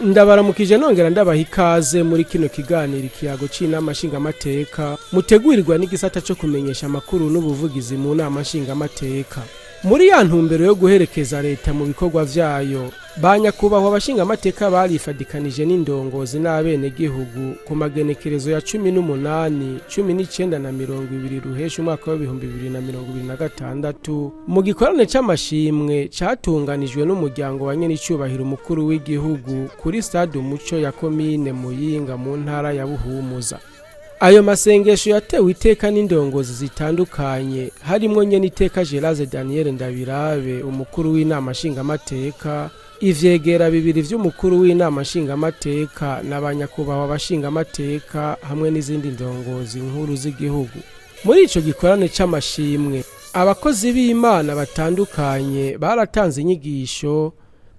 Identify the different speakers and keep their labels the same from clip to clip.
Speaker 1: Ndabaramukije, nongera ndabaha ikaze muri kino kiganiro Ikiyago c'Inama Nshingamateka, mutegurirwa n'igisata co kumenyesha amakuru n'ubuvugizi mu Nama Nshingamateka, muri ya ntumbero yo guherekeza leta mu bikorwa vyayo. Ba nyakubahwa abashingamateka barifadikanije n'indongozi n'abenegihugu ku magenekerezo ya 18, 19 na 20 Ruhesha umwaka wa 2026, mu gikorane c'amashimwe catunganijwe n'umuryango wa nyenicubahiro umukuru w'igihugu kuri Stade Umuco ya komine Muyinga mu ntara ya Buhumuza. Ayo masengesho yatewe iteka n'indongozi zitandukanye, harimwo nyeniteka Gerase Daniel Ndabirabe, umukuru w'Inama Nshingamateka, ivyegera bibiri vy'umukuru w'Inama Nshingamateka na ba nyakubahwa abashingamateka, hamwe n'izindi ndongozi nkuru z'igihugu. Muri ico gikorane c'amashimwe, abakozi b'Imana batandukanye baratanze inyigisho,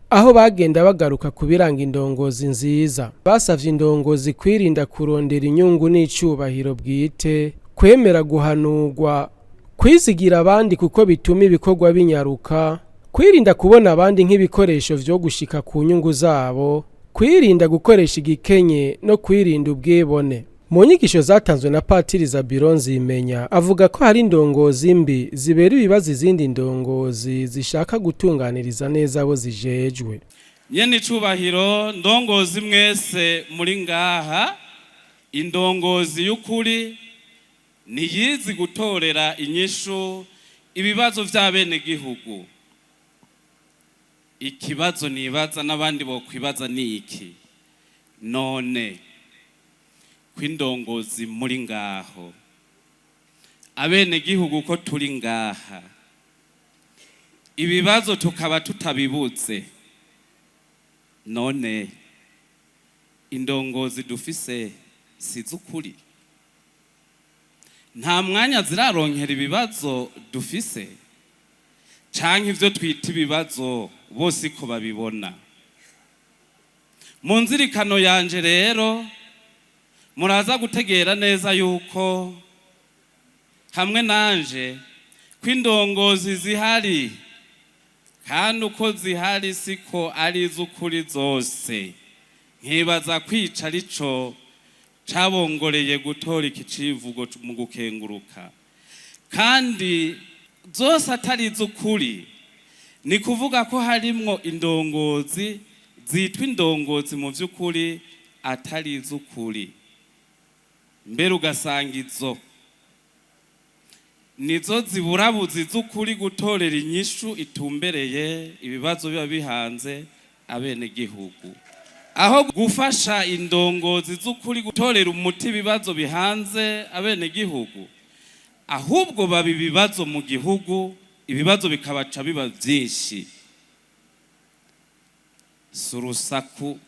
Speaker 1: aho bagenda bagaruka ku biranga indongozi nziza. Basavye indongozi kwirinda kurondera inyungu n'icubahiro bwite, kwemera guhanurwa, kwizigira abandi kuko bituma ibikorwa binyaruka, kwirinda kubona abandi nk'ibikoresho vyo gushika ku nyungu zabo, kwirinda gukoresha igikenye no kwirinda ubwibone. Mu nyigisho zatanzwe na Patiri Zabiro Nzimenya, avuga ko hari indongozi mbi zibera ibibazo izindi ndongozi zishaka gutunganiriza neza abo zijejwe.
Speaker 2: Nyene icubahiro, ndongozi mwese muri ngaha, indongozi y'ukuri ntiyizi gutorera inyishu ibibazo vy'abenegihugu. Ikibazo nibaza n'abandi bokwibaza ni iki: none kw'indongozi muri ngaho, abenegihugu ko turi ngaha, ibibazo tukaba tutabibuze, none indongozi dufise si iz'ukuri? Nta mwanya ziraronkera ibibazo dufise, canke ivyo twita ibibazo bose ko babibona? Mu nzirikano yanje rero, muraza gutegera neza yuko hamwe nanje ko indongozi zihari, kandi uko zihari siko ari iz'ukuri zose. Nkibaza kwica arico cabongoreye gutora iki civugo mu gukenguruka. Kandi zose atari iz'ukuri, ni kuvuga ko harimwo indongozi zitwa indongozi mu vy'ukuri atari iz'ukuri. Mbere ugasanga izo nizo ziburabuzi z'ukuri gutorera inyishu itumbereye ibibazo biba bihanze abenegihugu. Aho gufasha indongozi z'ukuri gutorera umuti ibibazo bihanze abenegihugu, ahubwo baba ibibazo mu gihugu, ibibazo bikabaca biba byinshi. Si urusaku,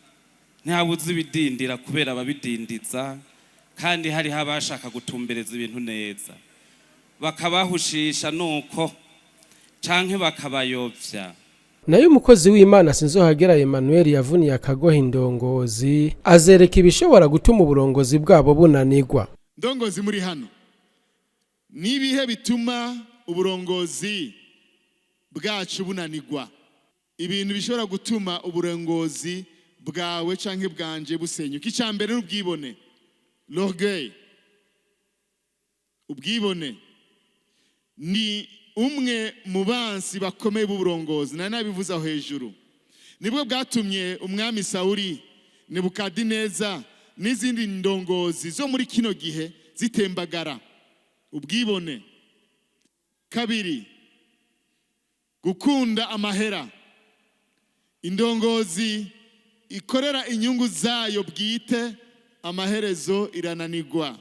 Speaker 2: ntihabuze ibidindira kubera ababidindiza, kandi hariho abashaka gutumbereza ibintu neza, bakabahushisha nuko canke bakabayovya.
Speaker 1: Nayo umukozi w'Imana Sinzohagera Emmanuel yavuniye akagoha indongozi, azereka ibishobora gutuma uburongozi bwabo bunanigwa.
Speaker 3: Ndongozi muri hano, nibihe bituma uburongozi bwacu bunanigwa? Ibintu bishobora gutuma uburongozi bwawe canke bwanje busenyuka: icya mbere n'ubwibone, l'orgueil. Ubwibone ni umwe mu bansi bakomeye b'uburongozi. Nari nabivuze aho hejuru. Nibwo bwatumye umwami Sawuri, Nebukadineza n'izindi ndongozi zo muri kino gihe zitembagara. Ubwibone. Kabiri, gukunda amahera. Indongozi ikorera inyungu zayo bwite, amaherezo irananigwa.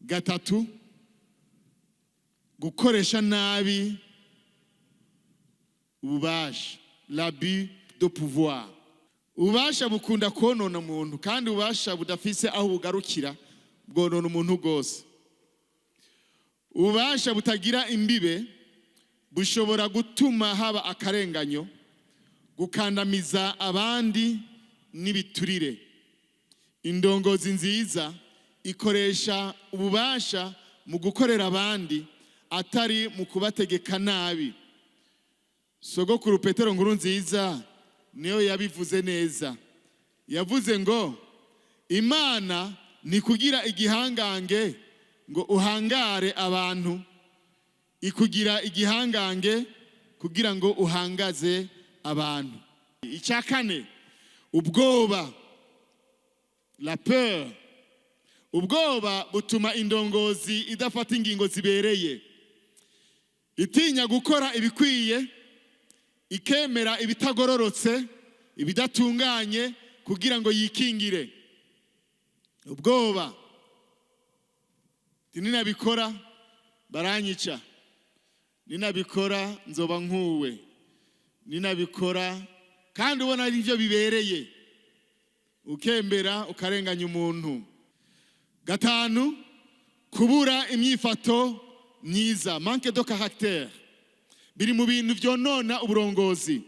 Speaker 3: Gatatu, gukoresha nabi ububasha, l'abus de pouvoir. Ububasha bukunda konona umuntu, kandi ububasha budafise aho bugarukira bwonona umuntu rwose. Ububasha butagira imbibe bushobora gutuma haba akarenganyo, gukandamiza abandi n'ibiturire. Indongozi nziza ikoresha ububasha mu gukorera abandi, atari mu kubategeka nabi. Sogokuru Petero Nkuru Nziza niyo yabivuze neza. Yavuze ngo Imana ntikugira igihangange ngo uhangare abantu, ikugira igihangange kugira ngo uhangaze abantu. Icya kane, ubwoba, la peur. Ubwoba butuma indongozi idafata ingingo zibereye, itinya gukora ibikwiye, ikemera ibitagororotse, ibidatunganye, kugira ngo yikingire. Ubwoba, ninabikora baranyica, ninabikora nzoba nkuwe, ninabikora, kandi ubona ari byo bibereye, ukembera ukarenganya umuntu. Gatanu, kubura imyifato myiza, manque de caractère, biri mu bintu byonona uburongozi.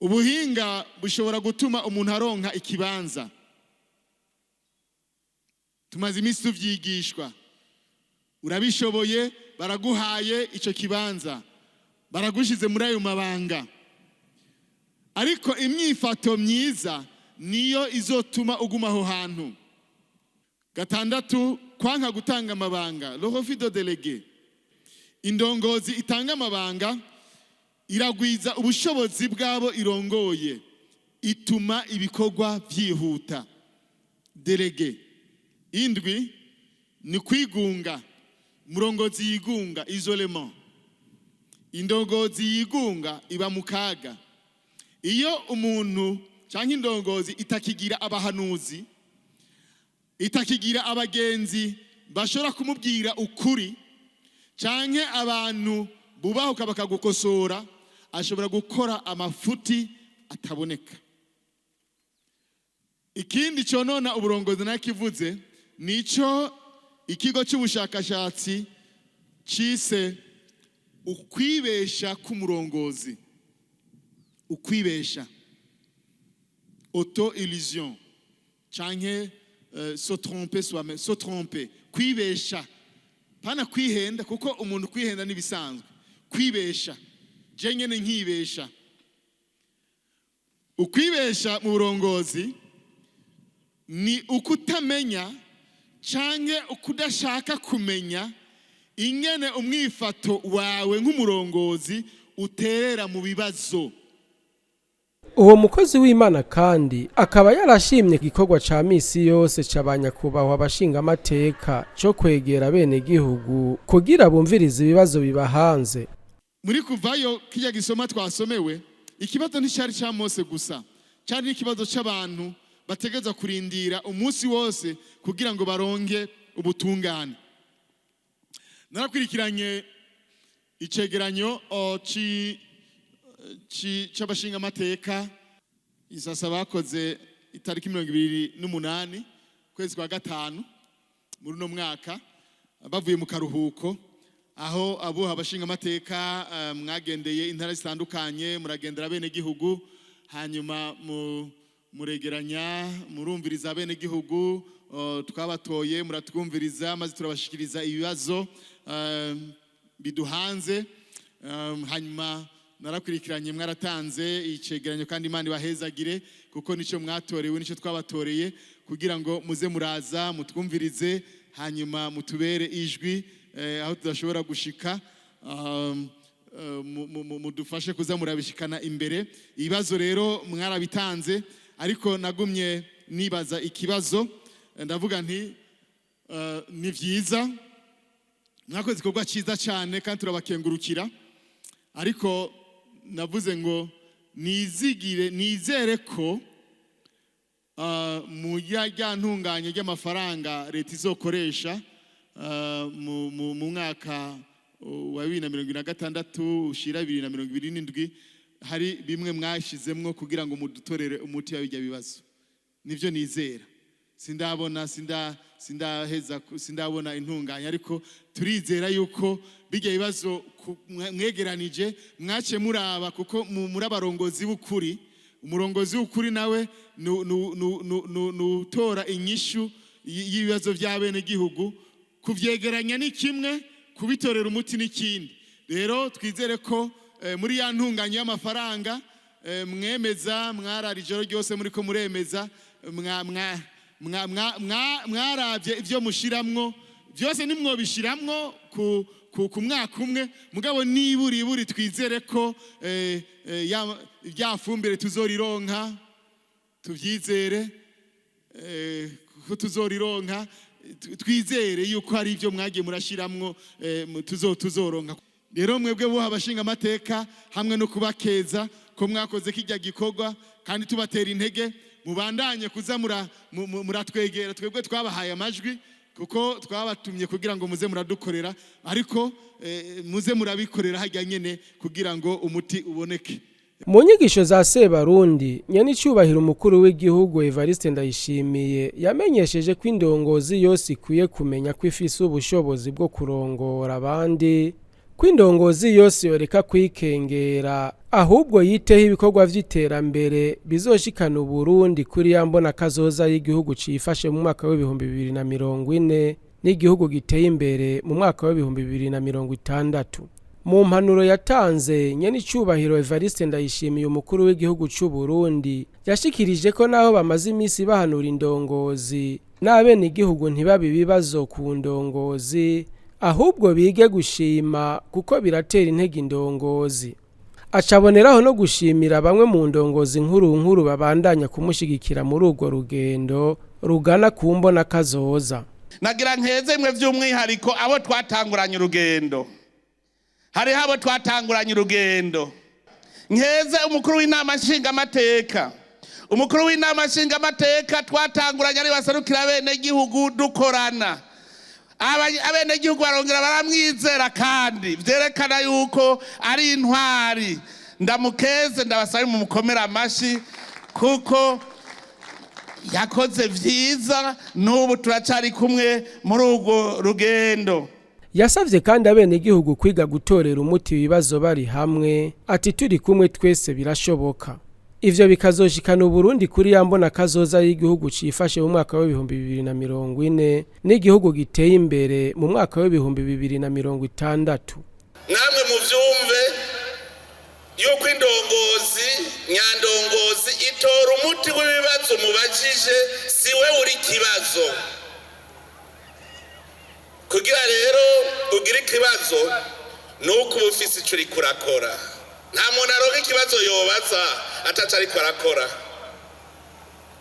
Speaker 3: Ubuhinga bushobora gutuma umuntu aronka ikibanza. Tumaze iminsi tuvyigishwa: urabishoboye, baraguhaye ico kibanza, baragushize muri ayo mabanga, ariko imyifato myiza niyo izotuma uguma aho hantu. Gatandatu, kwanka gutanga amabanga, le refus de déléguer. Indongozi itanga amabanga iragwiza ubushobozi bw'abo irongoye, ituma ibikorwa byihuta. Déléguer. Indwi ni kwigunga. Umurongozi yigunga, isolement. Indongozi yigunga iba mu kaga. Iyo umuntu cyangwa indongozi itakigira abahanuzi, itakigira abagenzi bashobora kumubwira ukuri, canke abantu bubahuka bakagukosora, ashobora gukora amafuti ataboneka. Ikindi conona uburongozi nakivuze, nico ikigo cy'ubushakashatsi cise ukwibesha k'umurongozi, ukwibesha, auto illusion, canke se tromper soi-même, se tromper, kwibesha, pana kwihenda, kuko umuntu kwihenda n'ibisanzwe. Kwibesha, je nyene nkibesha. Ukwibesha mu burongozi ni ukutamenya canke ukudashaka kumenya ingene umwifato wawe nk'umurongozi uterera mu bibazo.
Speaker 1: Uwo mukozi w'Imana kandi akaba yarashimye igikorwa ca misi yose c'abanyakubahwa abashingamateka co kwegera bene gihugu kugira bumvirize ibibazo bibahanze.
Speaker 3: Muri Kuvayo, kirya gisoma twasomewe, ikibazo nticyari cya Mose gusa, cyari n'ikibazo cy'abantu bategereza kurindira umunsi wose kugira ngo baronke ubutungane. Narakurikiranye icegeranyo c'abashingamateka isasa bakoze itariki 28 kwezi kwa gatanu muri uno mwaka, bavuye mu karuhuko, aho abuha abashingamateka mwagendeye intara zitandukanye, muragendera bene gihugu, hanyuma muregeranya, murumviriza bene gihugu. Twabatoye, muratwumviriza, maze turabashikiriza ibibazo biduhanze. Hanyuma narakurikiranye, mwaratanze icegeranyo, kandi Imana ibahezagire, kuko nicyo mwatorewe, nicyo twabatoreye, kugira ngo muze muraza mutwumvirize, hanyuma mutubere ijwi aho tudashobora gushika, mudufashe kuza murabishikana imbere. Ibibazo rero mwarabitanze, ariko nagumye nibaza ikibazo. Ndavuga nti ni vyiza, mwakoze igikorwa cyiza cyane kandi turabakengurukira, ariko navuze ngo nizigire, nizere ko mu rya ntunganye ry'amafaranga leta izokoresha mu mwaka wa 2026 ushira 2027, hari bimwe mwashizemwo kugira ngo mudutorere umuti wa bijya bibazo. Nivyo nizera. Sindabona, sindaheza, sindabona intunganya, ariko turizera yuko bijya bibazo mwegeranije mwace muraba, kuko muri abarongozi b'ukuri. Umurongozi w'ukuri nawe nutora inyishu y'ibibazo by'abenegihugu. Kuvyegeranya ni kimwe, kubitorera umuti n'ikindi. Rero twizere ko muri ya ntunganya y'amafaranga. Mwemeza mwarara ijoro ryose muriko muremeza, mwaravye ivyo mushiramwo byose, nimwobishiramwo ku mwaka umwe, mugabo niburi twizere ko ya fumbire tuzorironka, tuvyizere ko tuzorironka, twizere yuko hari ibyo mwagiye murashiramwo tuzoronka. Rero mwebwe buha abashinga amateka hamwe no kubakeza ko mwakoze kijya gikorwa, kandi tubatera intege mubandanye kuza muratwegera twebwe twabahaye amajwi, kuko twabatumye kugira ngo muze muradukorera, ariko muze murabikorera hajya nyene kugira ngo umuti uboneke.
Speaker 1: Mu nyigisho za Sebarundi, nyenicubahiro umukuru w'igihugu Evariste Ndayishimiye yamenyesheje ko indongozi yose ikwiye kumenya ko ifise ubushobozi bwo kurongora abandi, ko indongozi yose yoreka kwikengera, ahubwo yiteho ibikorwa vy'iterambere bizoshikana Uburundi kuri ya mbona kazoza y'igihugu cifashe mu mwaka w'2040 n'igihugu giteye imbere mu mwaka w'2060. Mu mpanuro yatanze, nyenicubahiro Evariste Ndayishimiye umukuru w'igihugu c'u Burundi yashikirije ko naho bamaze imisi bahanura indongozi n'abenegihugu ntibabe ibibazo ku ndongozi, ahubwo bige gushima kuko biratera intege indongozi. Acaboneraho no gushimira bamwe mu ndongozi nkuru nkuru babandanya kumushigikira muri urwo rugendo rugana ku mbona kazoza.
Speaker 4: Nagira nkeze mwe by'umwihariko abo twatanguranye urugendo. Hariho abo twatanguranye urugendo. Nkeze umukuru w'inama nshingamateka. Umukuru w'inama nshingamateka twatanguranye ari baserukira abenegihugu dukorana. Abenegihugu barongera baramwizera, kandi vyerekana yuko ari intwari. Ndamukeze, ndabasabe mumukomere amashi kuko yakoze vyiza, n'ubu turacari kumwe muri urwo rugendo.
Speaker 1: Yasavye kandi abenegihugu kwiga gutorera umuti ibibazo bari hamwe, ati turi kumwe twese birashoboka. Ivyo bikazoshikana Uburundi kuri ya mbona kazoza y'igihugu cifashe mu mwaka w'2040 n'igihugu giteye imbere mu mwaka w'2060.
Speaker 4: Namwe muvyumve yuko indongozi nyandongozi itora umuti w'ibibazo mubajije, si we uri kibazo. Kugira rero ugire ikibazo nuko uba ufise ico uriko urakora. Nta muntu aronka ikibazo yobaza ataco ariko arakora.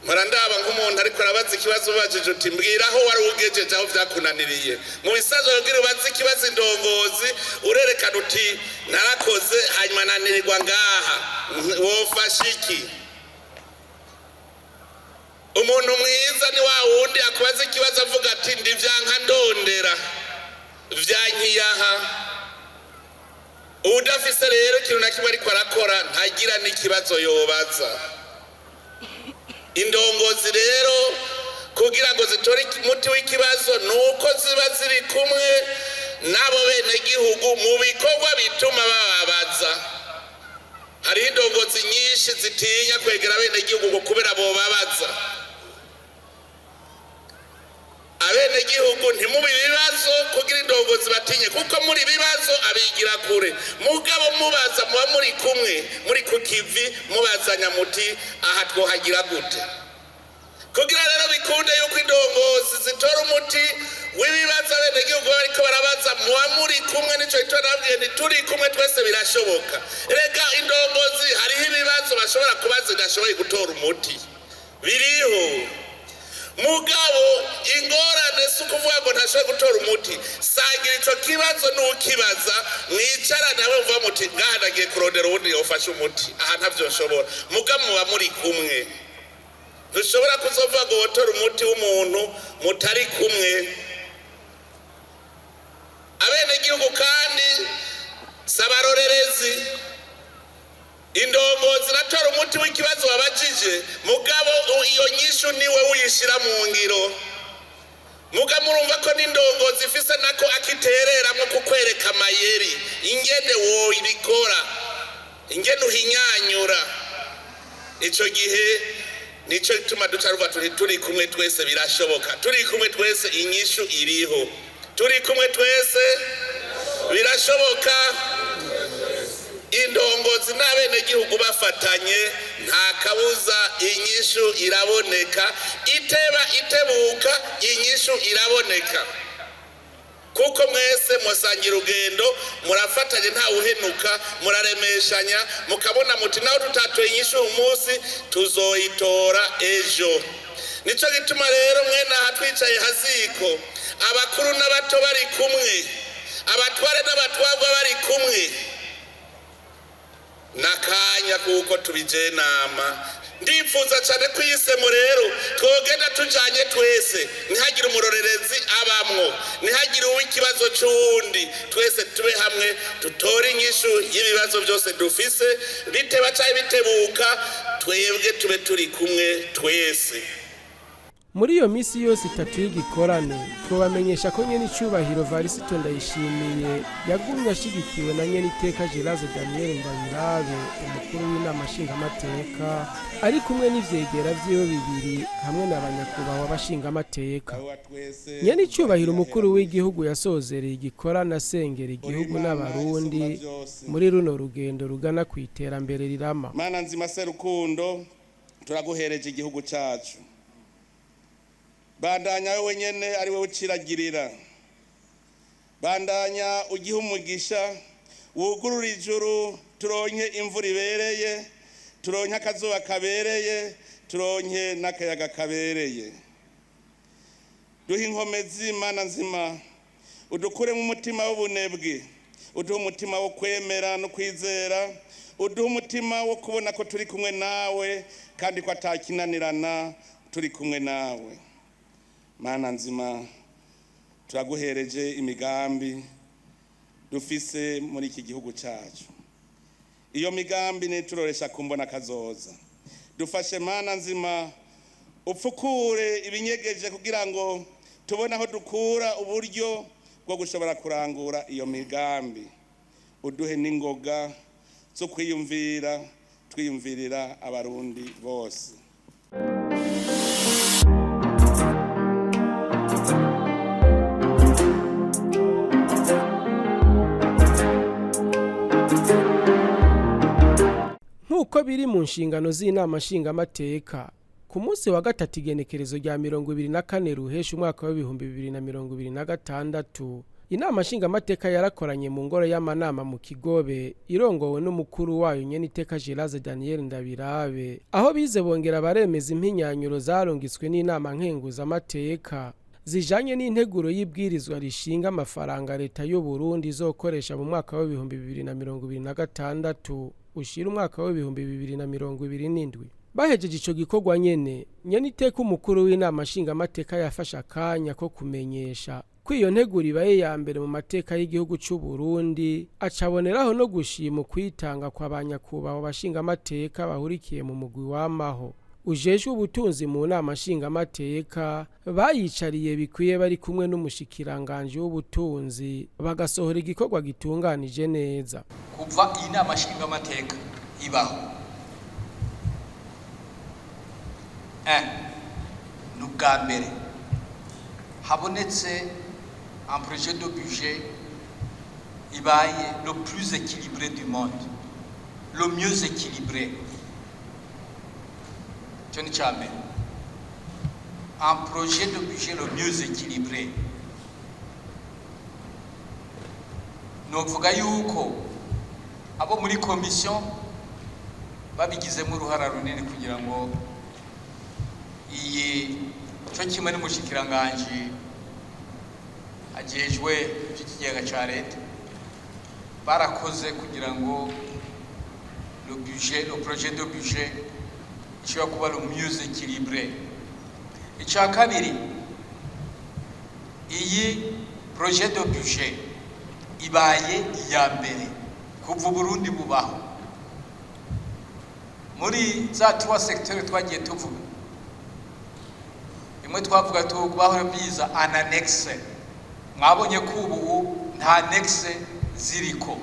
Speaker 4: Mpora ndaba nk'umuntu ariko arabaza ikibazo, ubajije uti mbwira aho wari ugejeje aho vyakunaniriye. Mu bisanzwe kugira ubaze ikibazo indongozi urerekana uti narakoze hanyuma nanirirwa ngaha, wofasha iki? Umuntu mwiza ni wa wundi akubaza ikibazo avuga ati ndi vyanka ndondera vyankiyaha. Udafise rero ikintu na kimwe ariko arakora ntagira n'ikibazo yobaza. Indongozi rero kugira ngo zitore umuti w'ikibazo nuko ziba ziri kumwe n'abo benegihugu mu bikorwa bituma bababaza. Hariho indongozi nyinshi zitinya kwegera abenegihugu ngo kubera bobabaza. Abenegihugu ntimubi ibibazo kugira indongozi batinye, kuko muri ibibazo abigira kure. Mugabo mubaza muba muri kumwe, muri ku kivi, mubazanya muti aha twohagira gute? Kugira rero bikunde yuko indongozi zitora umuti w'ibibazo abenegihugu bariko barabaza, muba muri kumwe. Nico gituma nababwiye nti turi kumwe twese birashoboka. Rega indongozi hariho ibibazo bashobora kubaza zidashoboye gutora umuti, biriho. Mugabo ingorane si ukuvuga ngo ntashobora gutora umuti. Sangira ico kibazo n'ukibaza, mwicarane hamwe muvuga muti ngaha nagiye kurondera uwundi yofasha umuti, aha ntavyo nshobora. Mugabo muba muri kumwe. Ntushobora kuzovuga ngo wotora umuti w'umuntu mutari kumwe. Abenegihugu kandi si abarorerezi. Indongozi iratora umuti w'ikibazo wabajije, mugabo iyo nyishu niwe uyishira mu ngiro. Muga murumva ko n'indongozi ifise nako akitereramwo kukwereka amayeri, ingene woyibikora, ingene uhinyanyura. Ico gihe nico gituma duca ruva turi turi kumwe twese birashoboka, turi kumwe twese inyishu iriho, turi kumwe twese birashoboka. Indongozi n'abenegihugu bafatanye, nta kabuza inyishu iraboneka. Iteba itebuka, inyishu iraboneka, kuko mwese musangira urugendo, murafatanye, nta uhenuka, muraremeshanya, mukabona muti naho tutatoye inyishu uyu munsi, tuzoyitora ejo. Nico gituma rero mwene aha twicaye haziko, abakuru n'abato bari kumwe, abatware n'abatwagwa bari kumwe, n'akanya kuko tubijenama. Ndifuza cyane ko iyi semo rero twogenda tujanye twese, ntihagire umurorerezi abamwo, ntihagire uw'ikibazo c'uwundi. Twese tube hamwe, tutore inyishu y'ibibazo byose dufise. Biteba canke bitebuka, twebwe tube turi kumwe twese.
Speaker 1: Muri iyo minsi yose 3 y'igikorane, twabamenyesha ko nyene icubahiro Varisito Ndayishimiye yagumye ashigikiwe na nyene iteka Gélase Daniel Ndabirabe, umukuru w'inama nshingamateka, ari kumwe n'ivyegera vyiwe bibiri hamwe na banyakubahwa bashingamateka. Nyene icubahiro umukuru w'igihugu yasozereye igikorane asengera igihugu n'Abarundi muri runo rugendo rugana ku iterambere rirama.
Speaker 4: Mana nzima, Serukundo, turaguhereje igihugu cacu. Bandanya wowe nyene ari wowe uciragirira, bandanya ugiha umugisha, wugurura ijuru, turonke imvura ibereye, turonke akazuba kabereye, turonke n'akayaga kabereye. Duhe inkomezi, Mana nzima, udukuremo umutima w'ubunebwe, uduhe umutima wo kwemera no kwizera, uduhe umutima wo kubona ko turi kumwe nawe kandi ko atakinanirana turi kumwe nawe. Mana nzima, turaguhereje imigambi dufise muri iki gihugu cyacu. Iyo migambi nituroresha kumbona kazoza. Dufashe, Mana nzima, upfukure ibinyegeje kugira ngo tubone aho dukura uburyo bwo gushobora kurangura iyo migambi. Uduhe n'ingoga zo kwiyumvira, twiyumvirira Abarundi bose.
Speaker 1: Nk'uko biri mu nshingano z'inama nshingamateka, ku munsi wa gatatu, igenekerezo rya 24 Ruhesha umwaka wa 2026, inama nshingamateka yarakoranye mu ngoro y'amanama mu Kigobe, irongowe n'umukuru wayo nyene iteka Gélase Daniel Ndabirabe, aho bize bongera baremeza impinyanyuro zarungitswe n'inama nkenguzamateka zijanye n'integuro y'ibwirizwa rishinga amafaranga leta y'u Burundi izokoresha mu mwaka wa 2026 ushira umwaka wa 2027. Bahejeje ico gikorwa nyene, nyene iteka umukuru w'inama nshingamateka yafashe akanya ko kumenyesha ko iyo nteguro ibaye ya mbere mu mateka y'igihugu c'u Burundi, acaboneraho no gushima ukwitanga kwa banyakubahwa bashingamateka bahurikiye mu mugwi wamaho ujejwe ubutunzi mu nama nshingamateka, bayicariye bikwiye bari kumwe n'umushikiranganji w'ubutunzi, bagasohora igikorwa gitunganije neza.
Speaker 5: Kuva iyi nama nshingamateka ibaho, ni ubwa mbere habonetse un projet de budget ibaye le plus équilibré du monde, le mieux équilibré. Icyo ni icya mbere, un projet de budget le mieux équilibré. Novuga yuko abo muri komisiyo babigizemo uruhara runini kugira ngo iyi, cyo kimwe n'umushikiranganji ajejwe iby'ikigega cya leta, barakoze kugira ngo le budget, le projet de budget ishobora kuba le mieux équilibré. Icya kabiri, iyi projet de budget ibaye iya mbere kuva Uburundi bubaho muri za trois secteurs twagiye tuvuga. Imwe twavuga bahora biza en annexe, mwabonye ko ubu nta annexe ziriko.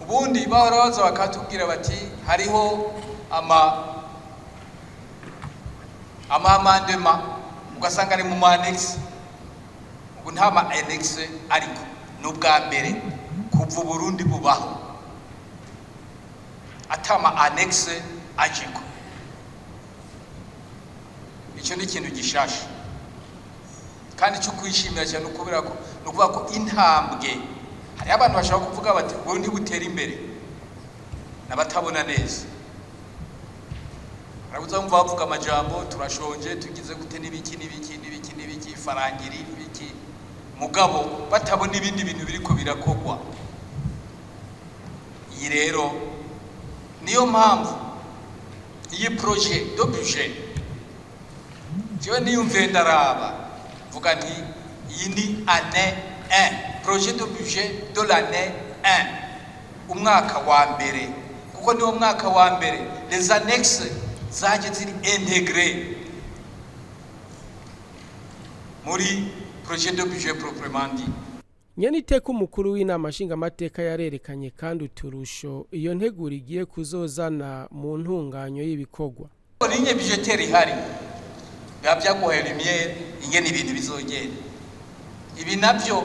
Speaker 5: Ubundi bahora baza bakatubwira bati hariho ama amendements, ugasanga ari mu ma annexe. Ubu nta ma annexe, ariko ni ubwa mbere kuva. Kuva Uburundi bubaho atama annexe ajeko. Icyo ni ikintu gishasha kandi cyo kwishimira cyane, ukubera ko ni ukuvuga ko intambwe, hariho abantu bashobora kuvuga bati Burundi butera imbere, n'abatabona neza. Barabuza bumva bavuga amajambo, turashonje, tugize gute, n'ibiki n'ibiki n'ibiki n'ibiki, farangiri n'ibiki, mugabo batabona ibindi bintu biriko birakogwa. Iyi rero niyo mpamvu iyi projet de budget, jewe niyumviye, ndaraba, mvuga nti iyi ni année 1, projet de budget de l'année 1, umwaka wa mbere, kuko niwo mwaka wa mbere les annexes zaje ziri intégrées muri projet de budget proprement dit.
Speaker 1: Nyeniteka umukuru w'inama nshingamateka yarerekanye kandi uturusho iyo nteguro igiye kuzozana mu ntunganyo y'ibikorwa.
Speaker 5: Ligne budgétaire ihari, biba byaguhaye lumière ingene ibintu bizogenda. Ibi nabyo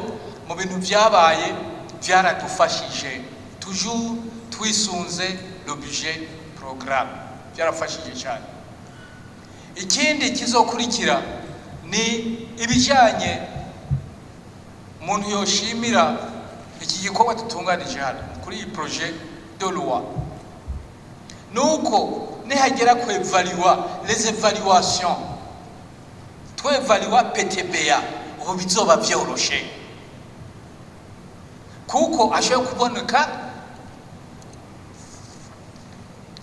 Speaker 5: mu bintu byabaye byaradufashije, toujours twisunze le budget programme, byarafashije cyane. Ikindi kizokurikira ni ibijyanye, umuntu yoshimira iki gikorwa dutunganije hano kuri iyi projet de loi, nuko nihagera ku évaluer les évaluations, twevaluwa PTBA, ubu bizoba vyoroshe, kuko ashobora kuboneka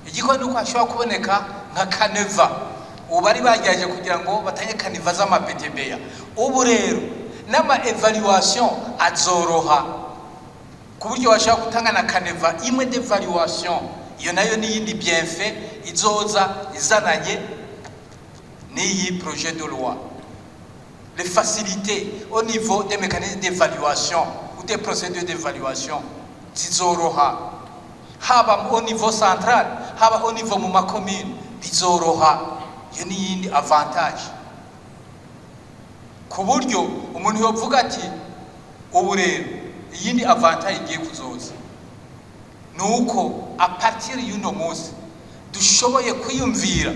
Speaker 5: igikorwa, nuko hashobora kuboneka nka canevas. Ubu bari bagerageje kugira ngo batange canevas z'ama PTBA. Ubu rero n'ama évaluation azoroha, ku buryo bashobora gutanga na canevas imwe d'évaluation. Iyo nayo n'iyindi bienfait izoza izananye n'iyi projet de loi, les facilités au niveau des mécanismes d'évaluation ou des procédures d'évaluation zizoroha, haba au niveau central, haba au niveau mu makomine, bizoroha. Iyo n'iyindi avantage, ku buryo umuntu yovuga ati ubu rero iyindi avantage igiye kuzoza ni uko à partir y'uno munsi dushoboye kwiyumvira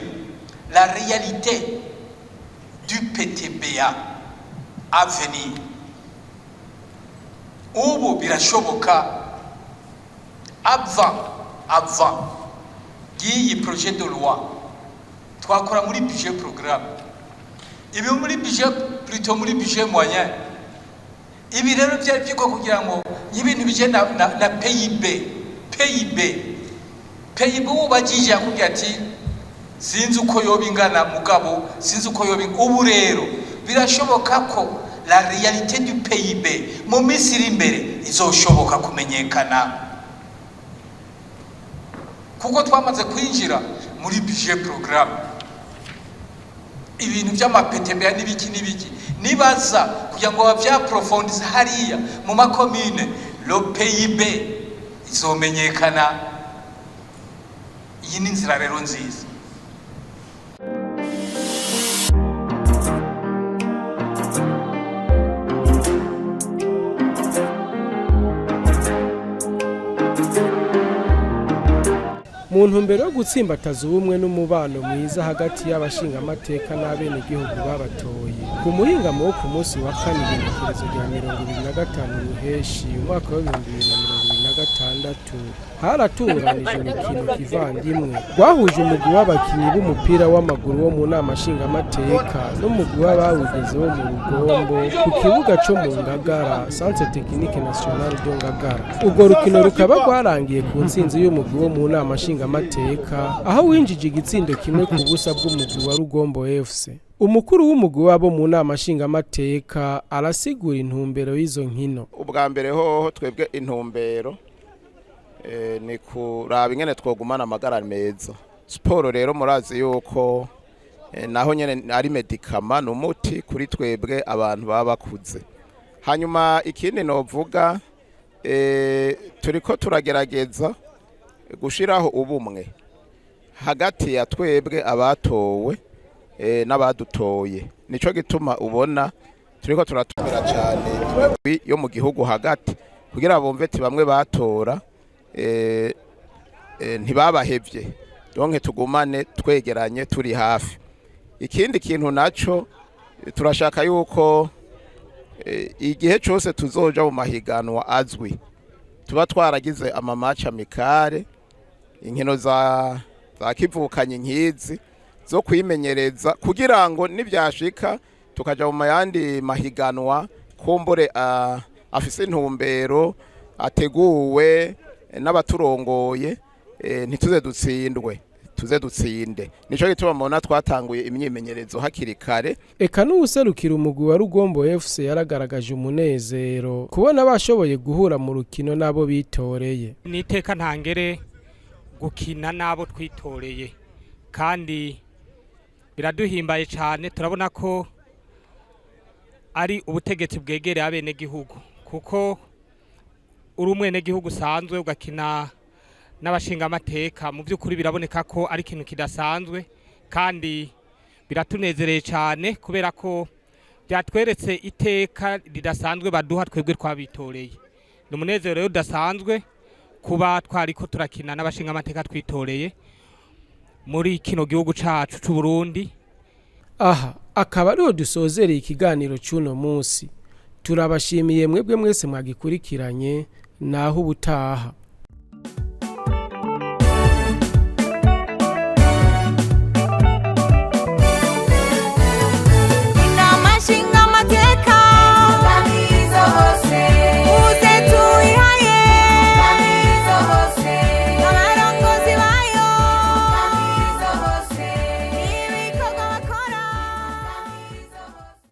Speaker 5: la réalité du PTBA à venir. Ubu birashoboka, avant y'iyi projet de loi twakora muri budget programme, ibi muri budget, plutôt muri budget moyen. Ibi rero byari byigwa kugira ngo ibintu bije na PIB. PIB, PIB ubajije yakubwira ati sinzi uko yoba ingana, mugabo sinzi uko yoba ingana. Ubu rero birashoboka ko la réalité du PIB mu minsi iri imbere izoshoboka kumenyekana, kuko twamaze kwinjira muri budget programme. Ibintu by'ama PTBA n'ibiki n'ibiki, nibaza kugira ngo bavyapprofondisse hariya mu makomine, le PIB izomenyekana. Iyi ni inzira rero nziza.
Speaker 1: Mu ntumbero yo gutsimbataza ubumwe n'umubano mwiza hagati y'abashingamateka n'abenegihugu babatoye, ku muhingamo wo ku munsi wa kane, igenekerezo rya 25 Ruheshi umwaka wa 2026, haratunganije urukino kivandimwe rwahuje umugwi w'abakinyi b'umupira w'amaguru wo mu nama nshingamateka n'umugwi w'abawugeze wo mu Rugombo ku kibuga co mu Ngagara, Centre Technique National de Ngagara. Urwo rukino rukaba rwarangiye ku ntsinzi y'umugwi wo mu nama nshingamateka, aho winjije igitsindo 1-0 bw'umugwi wa Rugombo FC. Umukuru w'umugwi wabo mu nama nshingamateka arasigura intumbero y'izo nkino.
Speaker 6: Ubwa mbere hoho, twebwe intumbero ni kuraba ingene twogumana amagara meza. Siporo rero murazi yuko naho nyene ari médicament, ni umuti kuri twebwe abantu baba bakuze. Hanyuma ikindi novuga, turiko turagerageza gushiraho ubumwe hagati ya twebwe abatowe n'abadutoye. Nico gituma ubona turiko turatumira cyane imigwi yo mu gihugu hagati, kugira ngo Kugira bumve ati bamwe batora ntibabahevye, donc tugumane twegeranye, turi hafi. Ikindi kintu naco, turashaka yuko igihe cose tuzoja mu mahiganwa azwi, tuba twaragize ama match amicales, inkino za kivukanye nkizi zo kwimenyereza, kugira ngo nibyashika tukaja mu yandi mahiganwa kumbure afise intumbero, ateguwe n'abaturongoye, ntituze dutsindwe, tuze dutsinde. Nico gituma mubona twatanguye imyimenyerezo hakiri kare.
Speaker 1: Eka n'uwuserukira umugwi wa Rugombo FC yaragaragaje umunezero kubona bashoboye guhura mu rukino n'abo bitoreye.
Speaker 7: Ni iteka ntangere gukina n'abo twitoreye, kandi biraduhimbaye cyane. Turabona ko ari ubutegetsi bwegereye abenegihugu, kuko uri umwenegihugu usanzwe ugakina n'abashingamateka, mu by'ukuri biraboneka ko ari ikintu kidasanzwe. Kandi biratunezereye cyane kubera ko byatweretse iteka ridasanzwe baduha twebwe twabitoreye. Ni umunezero rero udasanzwe kuba twari ko turakina n'abashingamateka twitoreye muri kino gihugu cacu c'u Burundi.
Speaker 1: Aha akaba ariho dusozereye ikiganiro cy'uno munsi. Turabashimiye mwebwe mwese mwagikurikiranye. Naho ubutaha.